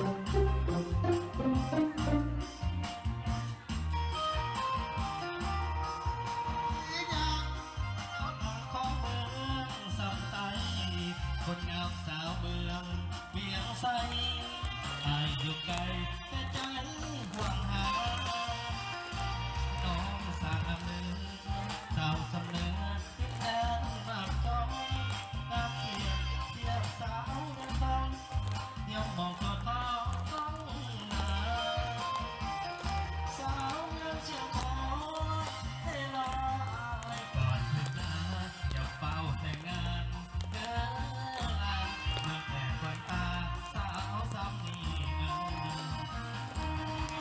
ຍາມຂອງເມືອງຊຳໃຕ້ ຄົນງາມສາວເມືອງວຽງໄຊ ອາຍຢູ່ໄກແຕ່ໃຈຫວງຫາ ນ້ອງສາວເມືອງ ສາວສຳເນີນ ດິນແດນນາບຈອມ ງາມກຽດທຽບສາວເມືອງທອງ ທ່ຽວມອງໂຕທອງນາ ສາວງາມຊຽງຂອງ ໃຫ້ລໍອ້າຍກ່ອນເຖິງນາ ຢ່າຟ້າວແຕ່ງງານເດີລາ ເມືອງແຕ່ຂວັນຕາ ສາວຊຳນີ້ເອີຍ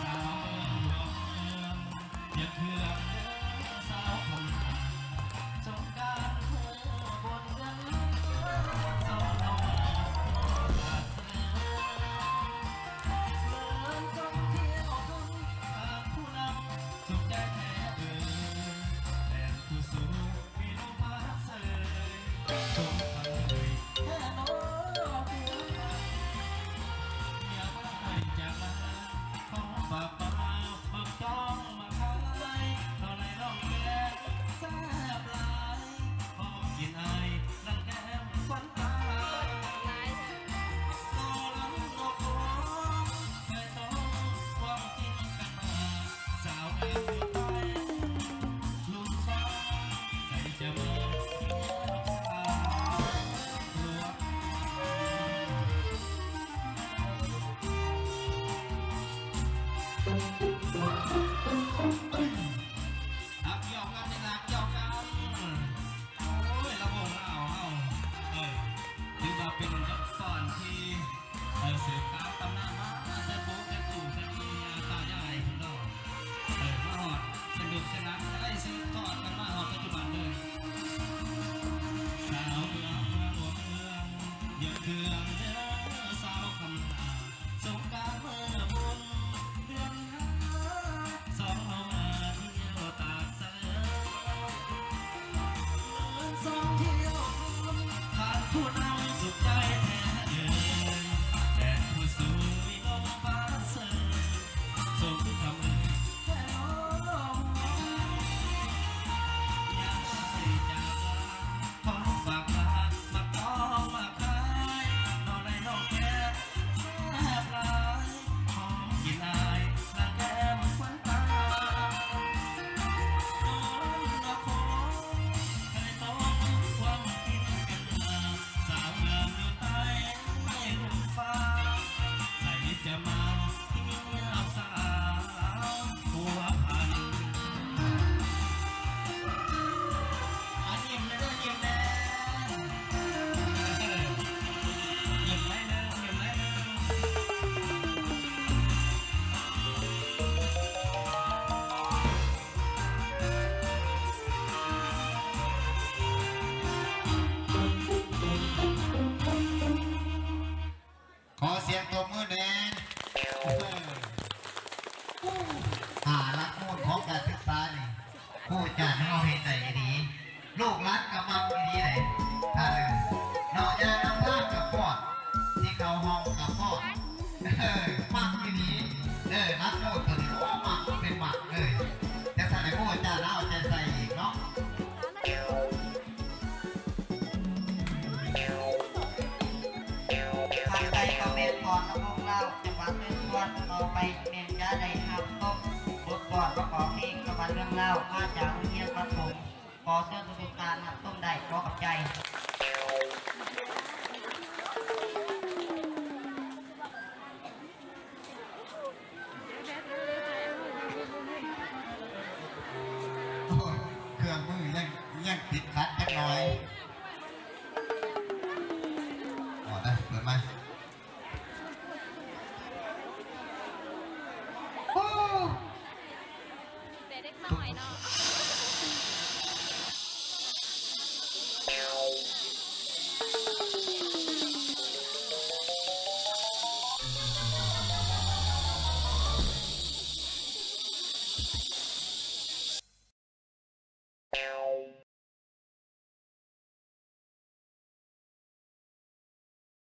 ສາວເມືອງຫຼວງເມືອງ ຢ່າເຄືອງເດີສາວຄຳນາ ສົງການເມືອບຸນເດືອນຫ້າ ສອງເຮົາມາເພື່ອລາດເຊີນ ເດີນທ່ອງທ່ຽວບຸນ ທ່ານຜູ້ນຳ ສຸກໃຈແທ້ເອີຍ ແມ່ນຜູ້ສູງ ມີລົມພັດເຊີຍ ສົມຄຳເລີຍແທ້ໜໍ ເພື່ອນ ຢ່າມາໃຫ້ຈາກລາ ຂອງຝາກມາ ໝາກຕ້ອງໝາກໄຂ່ ໜໍ່ໃນໜອງແກງແຊບຫຼາຍ ຫອມກິ່ນອາຍ ນັ່ງແກ້ມຂວັນຕາ ໜໍ່ລຳໜໍ່ໂຂງ ເຄີຍຕ້ອງຮ່ວມກິນກັນມາ ສາວງາມຢູ່ໃຕ້ ລຸມຟ້າ ໃຜຈະມາ ຮັກກ່ຽວກັນ ຮັກກ່ຽວກັນ ໂອ້ຍ ລຳວົງລາວເຮົາ ເອີ ຖືວ່າເປັນບົດຟ້ອນທີ່ ເອີ ສືບຕາມຕຳນານມາແຕ່ປູ່ແຕ່ປູ່ ແຕ່ປູ່ຍ່າຕາຍາຍພຸ້ນເນາະ ເອີ ມາຮອດເປັນລູກເປັນຫຼານ ໄດ້ສືບທອດກັນມາຮອດປັດຈຸບັນເລີຍ ສາວເມືອງ ເມືອງ ເມືອງ ຢ່າເຄືອງເດີສາວຄຳນາ ສົງການເມືອບຸນເດືອນຫ້າ ສອງເຮົາມາທ່ຽວຕາກ ເດີນສອງທ່ຽວບຸນ ທ່ານຜູ້ນຳສຸກໃຈແທ້ເອີຍ ແດນຜູ້ສູງມີລົມພັດເຊີຍ ສົມຄຳເອີຍແທ້ນ້ອງ ຢ່າໄດ້ຈາກລາ ຂອງຝາກມາ ໝາກຕ້ອງໝາກໄຂ່ ໜໍ່ໃນໜອງແກງແຊບຫຼາຍ ຫອມກິ່ນອາຍ ນັ່ງແກ້ມຂວັນຕາ ໂດນດອກໂຂງ ເຄີຍຕົກຄວາມກິນກັນມາ ສາວງາມຢູ່ໃຕ້ ໃນລຸ່ມຟ້າ ໃຜຈະມາ ທີ່ມີສາວພົວພັນ ອາ ຍິ້ມແດ່ເດີ ຍິ້ມແດ່ ຍິ້ມໜ້ອຍໜຶ່ງ ຍິ້ມໜ້ອຍໜຶ່ງ. ຂໍສຽງຕົບມືແດ່. ເອີ ຫ້າຫຼັກມູນຂອງການສຶກສານີ້ ຄູອາຈານເຮົາເຮັດໄດ້ອີ່ຫຼີ ລູກຫຼານກໍມັກອີ່ຫຼີເດ້. ເອີ ເນາະ ຍ່າງນຳທາງກໍຟ້ອນ ຊິເຂົ້າຫ້ອງກໍຟ້ອນ ເອີ ມັກອີ່ຫຼີເດີ ຫຼັກມູນຕົວນີ້ ໂອ້ ມັກເປັນມັກເລີຍ. ຈັ່ງຊັ້ນໃຫ້ຄູອາຈານເອົາໃຈໃສ່ອີກເນາະ. ທາງໃດກໍແມ່ນພອນລຳວົງລາວ ຈັງຫວັດເຊີນຊວນ ຕໍ່ໄປແມ່ນຈະໄດ້ຮັບຊົມບົດຟ້ອນປະກອບເພງສະຫວັນເມືອງລາວ ມາຈາກໂຮງຮຽນປະຖົມ. ຂໍເຊີນທຸກໆທ່ານຮັບຊົມໄດ້. ຂໍຂອບໃຈ. ເອີ